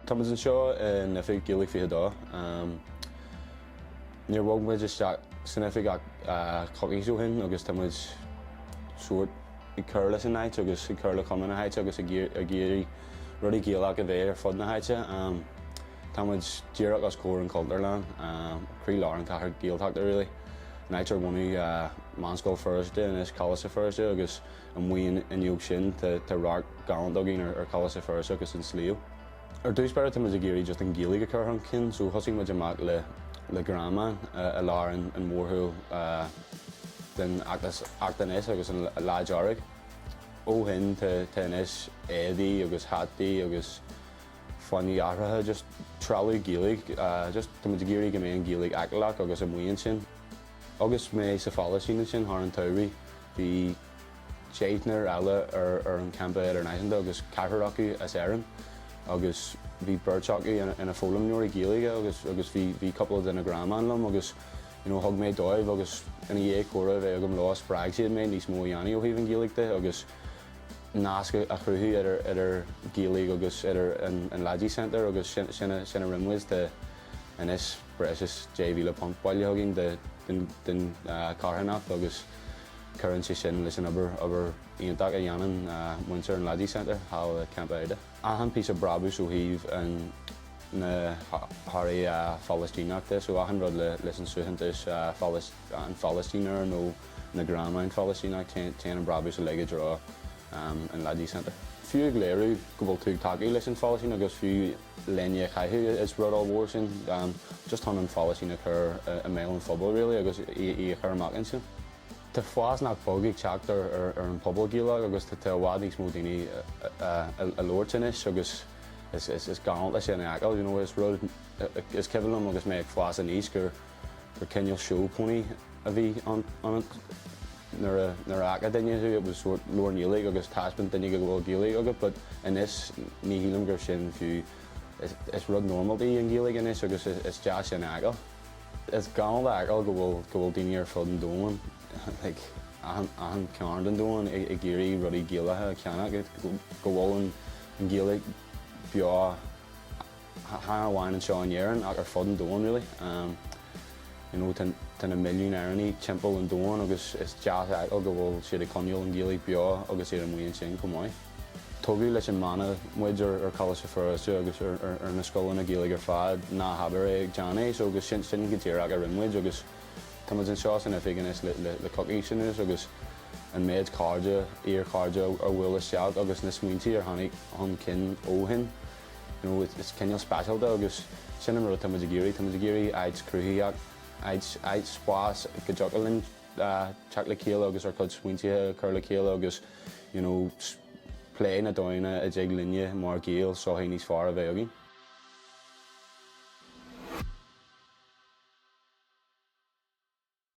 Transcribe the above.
Tá muid anseo in oifig Gaeilge 22. Níor bhog muid isteach san oifig ach coicís ó shin agus tá muid sórt ag cur leis an áit agus ag cur le cuma na háite agus ag iarraidh rudaí Gaelach a bheith ar fud na háite. Tá muid díreach os comhair an Chultúrlann, croí-lár an chathair Gaeltachta really. An áit ar bunaíodh Meánscoil Feirste, anois Coláiste Feirste agus amuigh an fhuinneog sin tá radharc galánta againn ar Choláiste Feirste agus an sliabh. Ar dtús báire tá muid ag iarraidh just an Ghaeilge a chur chun cinn so thosaigh muid amach le le greamáin i lár an mhórshiúil den fheachtas Acht Anois agus an Lá Dearg. Ó shin tá tá anois éadaí agus hataí agus fáinní athraithe just trealamh Gaeilge just tá muid ag iarraidh go mbeidh an Ghaeilge fheiceálach agus amuigh ansin. Agus mé sa Phalaistín ansin thar an tsamhraidh bhí deichniúr eile ar an champa idirnáisiúnta agus ceathrar acu as Éirinn agus bhí beirt acu ina foghlaimeoirí Gaeilge agus agus bhí bhí cúpla de na greamáin liom agus you know thug mé dóibh agus ina dhiaidh comhrá a bheith agam leo spreag siad mé níos mó a dhéanamh ó thaobh an Ghaeilge de agus nasc a chruthú idir idir Gaeilge agus idir an an Lajee Centre agus sin sin a sin a rinne muid tá anois breis is £10,000 bailithe againn de den den carthanacht agus Cuireann sé sin leis an obair, obair iontach a dhéanann muintir an Lajee Centre thall i Campa Oudeh. Achan píosa brabús ó thaobh an na hearraí Phalaistíneach de, so achan rud leis an suaitheantas an Phalaistín air nó na greamáin Phalaistíneach, téann an brabús uilig i dtreo an Lajee Centre. Fiú ag léiriú go bhfuil tú ag tacú leis an Phalaistín agus fiú léine a chaitheamh, is rud ollmhór sin, just chun an Phalaistín a chur i mbéal an phobail really agus í a chur amach ansin. Tá fás nach beag ag teacht ar an phobal Gaelach agus tá i bhfad níos mó daoine ag labhairt anois agus is galánta sin a fheiceáil, you know, is rud, is cuimhin liom agus mé ag fás aníos gur cineál seó pony a bhí ann nuair a nuair a fhaca duine thú it was sort labhair i nGaeilge agus taispeáin duine go bhfuil Gaeilge agat but anois ní shílim gur sin fiú is rud normálta í an Ghaeilge anois agus is deas sin a fheiceáil. Is galánta a fheiceáil go bhfuil go bhfuil daoine ar fud an domhain like achan achan cearn den domhan ag iarraidh rudaí Gaelacha a cheannach go bhfuil an an Ghaeilge beo chan amháin anseo in Éirinn ach ar fud an domhain really. You know tá tá na milliúin Éireannaigh timpeall an domhain agus is deas a fheiceáil go bhfuil siad ag coinneáil an Ghaeilge beo agus iad amuigh ansin chomh maith. Tógadh leis an mana muid ar Choláiste Feirste agus ar na scoileanna Gaeilge ar fad, ná habair é, déan é so agus sin sin go díreach a rinne muid agus tá muid anseo san oifig anois le le coicís anuas agus an méid cairde, iar-chairde a bhuail isteach agus na smaointe ar tháinig chun cinn ó shin you know is cineál speisialta agus sin an rud atá muid ag iarraidh, tá muid ag iarraidh áit cruthaitheach, áit, áit, spás go dtiocfadh linn teacht le chéile agus ár gcuid smaointe a chur le chéile agus you know plé na dóigheanna a dtig linne mar Ghaeil sochaí níos fearr a bheith againn.